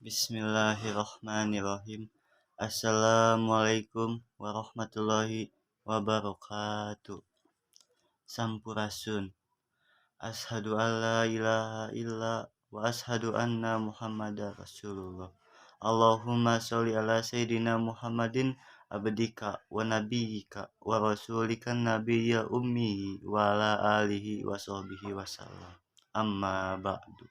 Bismillahirrahmanirrahim. Assalamualaikum warahmatullahi wabarakatuh. Sampurasun. Ashadu alla ilaha illa wa ashadu anna Muhammadar Rasulullah. Allahumma sholli ala sayyidina Muhammadin abdika wa nabiyyika wa rasulika nabiyil ummi wa ala alihi wa sahbihi wasallam. Amma ba'du.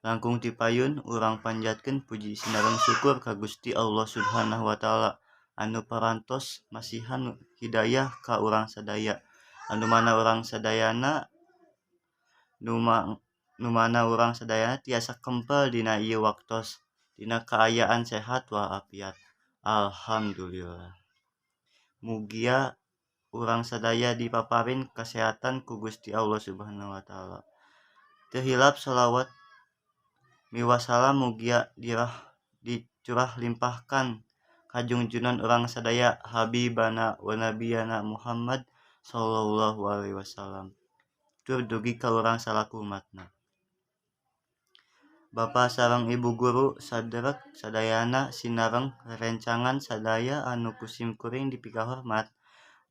Langkung tipayun urang panjatkeun puji sinareng syukur ka Gusti Allah Subhanahu wa taala anu parantos masihan hidayah ka urang sadaya anu mana urang sadayana nu mana urang sadayana tiasa kempel dina ieu waktos dina kaayaan sehat walafiat. Alhamdulillah. Mugia urang sadaya dipaparin kasehatan ku Gusti Allah Subhanahu wa taala. Teu hilap shalawat miwah salam mugia dicurah limpahkan ka junjunan urang sadaya Habibana wa nabiyana Muhammad sallallahu alaihi wasallam tur dugi ka urang salaku umatna. Bapa sareng ibu guru saderek sadayana sinareng rerencangan sadaya anu ku simkuring dipikahormat.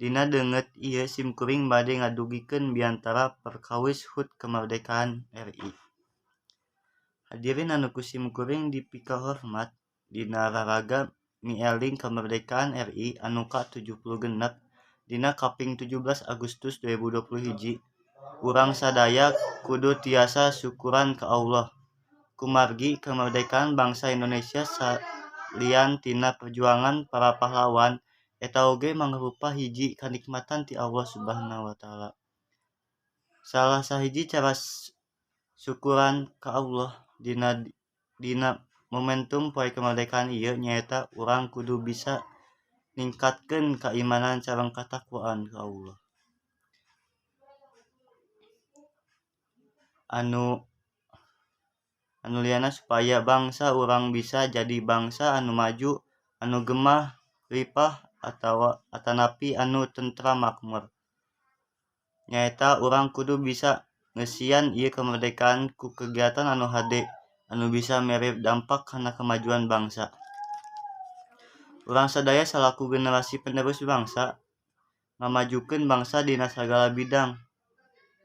Dina deungeut ieu simkuring bade ngadugikeun biantara perkawis HUT Kemerdekaan RI. Hadirin anu ku simkuring dipikahormat, dina raraga mieling kemerdekaan RI anu ka-76 dina kaping 17 Agustus 2021, urang sadaya kudu tiasa syukuran ka Allah kumargi kemerdekaan bangsa Indonesia salian tina perjuangan para pahlawan eta oge mangrupa hiji kanikmatan ti Allah Subhanahu wa taala. Salah sahiji cara syukuran ka Allah dina momentum poe kemerdekaan ieu nyaeta urang kudu bisa ningkatkeun kaimanan sareng katakwaan ka Allah. Anu liana supaya bangsa urang bisa jadi bangsa anu maju, anu gemah ripah atawa atanapi anu tentram makmur. Nyaeta urang kudu bisa ngeusian ieu kemerdekaan ku kegiatan anu hade anu bisa mere dampak kana kemajuan bangsa. Urang sadaya salaku generasi penerus bangsa ngamajukeun bangsa dina sagala bidang.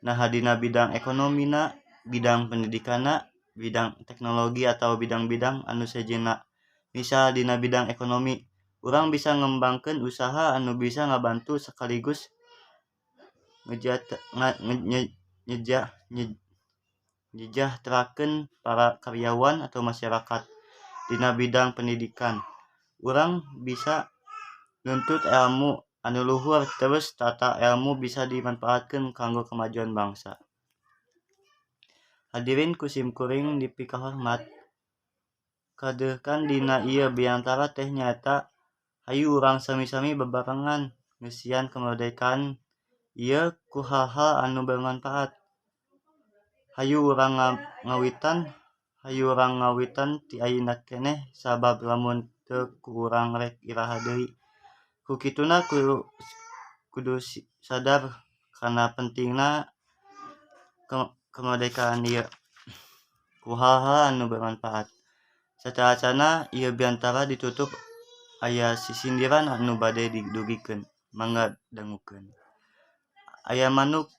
Naha dina bidang ekonomina, bidang pendidikanna, bidang teknologi atawa bidang-bidang anu sejenna. Misal dina bidang ekonomi, urang bisa ngembangkeun usaha anu bisa ngabantu sekaligus nyejahterakeun para karyawan atau masyarakat. Dina bidang pendidikan, urang bisa nuntut ilmu anu luhur terus tata ilmu bisa dimanfaatkeun kanggo kemajuan bangsa. Hadirin ku simkuring dipikahormat, kadeuhkan dina ieu biantara teh nyaeta hayu urang sami-sami bebarengan ngeusian kemerdekaan ieu ku hal-hal anu bermanfaat. Hayu urang ngawitan ti ayeuna keneh sabab lamun teu ku urang rek iraha deui. Ku kituna kudu sadar kana pentingna kemerdekaan ieu ku hal-hal anu bermanfaat. Sateuacanna ieu biantara ditutup aya sisindiran anu bade didugikeun, mangga dangukeun. Aya manuk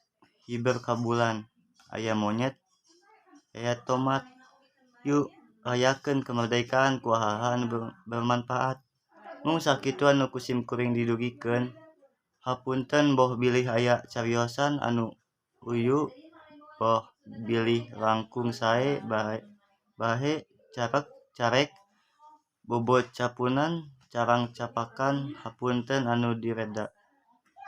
hiber ka bulan, aya monyet aya tomat. Yuk rayakeun kemerdekaan ku hal-hal anu bermanfaat. Mung sakitu anu ku simkuring didugikeun. Hapunten boh bilih aya cariosan anu uyu, boh bilih langkung sae bahe carek bobocapunan carangcapakan. Hapunten anu direda.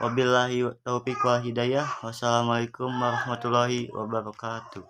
Wabillahi taufik wal hidayah. Wassalamualaikum warahmatullahi wabarakatuh.